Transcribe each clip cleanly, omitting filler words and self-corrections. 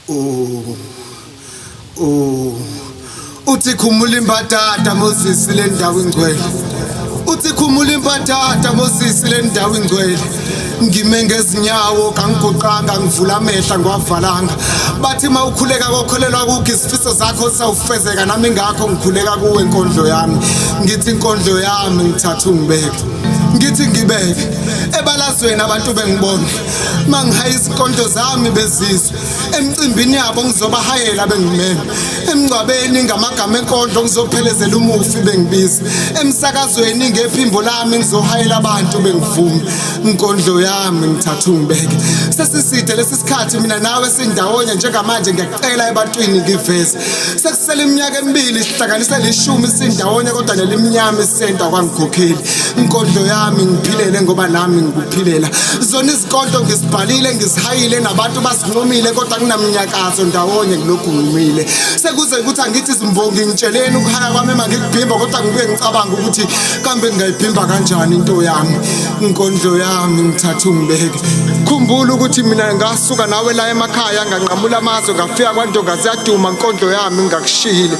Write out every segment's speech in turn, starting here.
Oh. Oh. Uthi khumula imbadada Moses le ndawo ingcwele. Uthi khumula imbadada Moses le ndawo ingcwele. Ngime ngezinyawo kangiguqanga ngivula amehla ngiwavalanga. Bathi mawukhuleka kokholelwa kukho isifiso zakho sawufezeka nami ngakho ngikhuleka kuwe inkondlo yami. Ngithi inkondlo yami ngithatha ungibeke. Ngithi ngibeke ebalazweni abantu bengibona. Mangihaya izinkondlo zami bezizwe emcimbini yabo ngizobahayela bengimema emngcwabeni ngamagama enkondlo ngizophelezela umufi bengibiza emsakazweni ngephimbo lami ngizohayela abantu bengivuma inkondlo yami ngithatha ungibeke sesiside lesi sikhathi mina nawe sindawonye njengamanje ngiyakucela ebantwini ngiveze sekusele iminyaka emibili sihlanganise lishumi sindawonye kodwa nelimnyama isenta kwangikhokheli inkondlo yami ngiphilele ngoba nami ngikuphilela zona izinkondlo ngizibhalile ngizihayile nabantu basincomile kodwa kunamnyakazo ndawonye ngilokhu ngimile sekuze ukuthi angithi izimbongi ngitsheleni ukuhaya kwami uma ngikuphimba kodwa ngibuye ngicabanga ukuthi kambe ngingayiphimba kanjani into yami inkondlo yami ngithatha ungibeke khumbula ukuthi mina ngasuka nawe la emakhaya nganqamula amazwe ngafika kwandonga ziyaduma inkondlo yami ngingakushiyile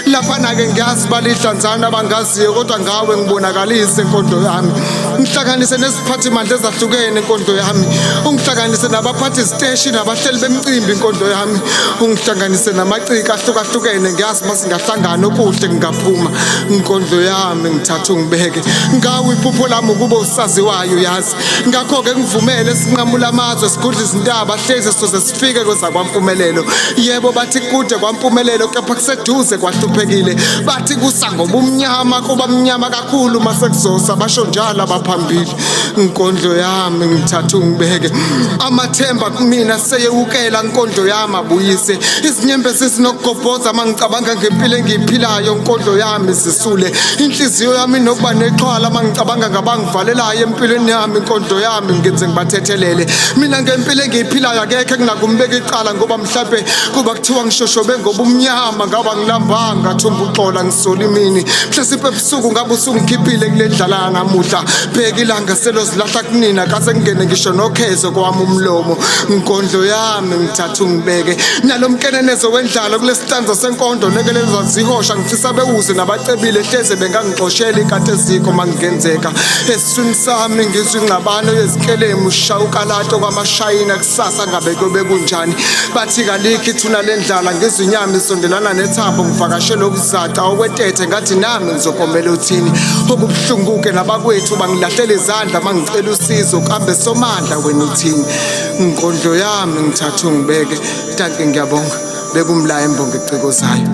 laphana-ke ngiyazi balidlanzana abangaziyo kodwa ngawe ngibonakalise inkondlo yami ngihlanganise neziphathimandla ezahlukene inkondlo yami ungihlanganise nabaphathi ziteshi nabahleli bemicimbi inkondlo yami ungihlanganise namaciko ahlukahlukene ngiyazi uma singahlangana okuhle ngingaphuma inkondlo yami ngithatha ungibeke ngawe iphupho lami ukuba usaziwayo yazi ngakho-ke ngivumele sinqamula amazwe sigudla izintaba hlezi soze sifike kwezakwampumelelo yebo bathi kude kwampumelelo kepha kuseduze kwahluphekile bathi kusa ngobumnyama kuba mnyama kakhulu masekuzosa basho njalo abaphambili inkondlo yami ngithatha ungibeke amathemba kumina seyewukela inkondlo yami abuyise izinyembezi zinokugobhoza mangicabanga ngempilo engiyiphilayo inkondlo yami zisule inhliziyo yami inokuba nexhwala mangicabanga ngabangivalelayo empilweni yami inkondlo yami ngenze ngibathethelele mina ngempilo engiyiphilayo akekho engingakumbeka icala ngoba mhlampe kuba kuthiwa ngishoshobe ngobumnyama ngaba ngilambanga thumba uxola ngisola imini mhlasimpe ebusuku ngabe usungikhiphile kule ndlala yanamuhla bheka ilanga selozilahla kunina kase kungene ngisho nokhezo kwami umlomo inkondlo yami ngithatha ungibeke nalo mkenenezo wendlala kulesitanza senkondlo lekelezwa zihosha ngifisa bewuze nabacebile hleze bengangixoshela ikati ezikho mangingenzeka esiswini sami ngizwa ingxabano yezikelemu shawukalato kwamashayina kusasa ngabe kuyobe kunjani bathi kalikho ithuna lendlala ngizwa inyama isondelana nethambo ngivakashele okuzaca okwetethe ngathi nami ngizokomela uthini okubuhlungu-ke nabakwethu bangilahlela izandla mangicela usizo kambe somandla wena uthini inkondlo yami ngithatha ungibeke tanke ngiyabonga bekumlaya imbongi ecikozayo.